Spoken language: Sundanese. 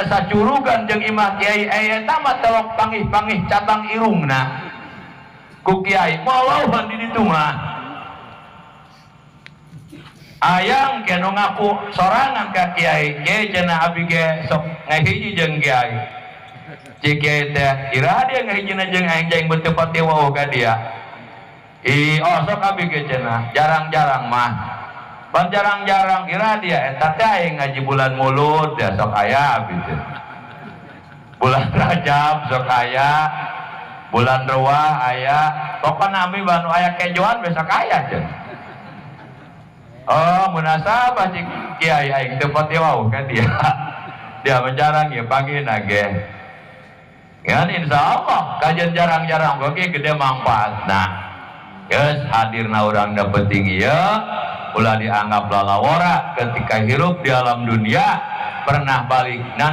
Sacurugan jeung imah kiai eta mah telok pangih-pangih cabang irungna ku kiai moal di ditu mah. Ayang ke nu ngaku sorangan ka kiai, "Kiai," cenah, "abi ge sok ngahiji jeung kiai." Cik kiai teh, "Iraha dia ngahijina jeung aing, jeung beuteung pati wawuh ka dia?" "Ih, oh sok abi ge," cenah, "jarang-jarang mah." Pan jarang-jarang, iraha dia eta teh? "Aing ngaji bulan Mulud ya sok aya abi teh, bulan Rajab sok aya, bulan Ruwah aya, pokokna abi banu aya kejoan besok aya," cenah. "Oh, munasabah," cik kiai, "aing teu pati wawuh kan dia." Dia menjarang ya pagi nage. Ya, insya Allah kajian jarang-jarang oke gede manfaatna. Geus hadirna urang da penting ieu, ulah dianggap lalawora ketika hirup di alam dunia pernah balik nanti.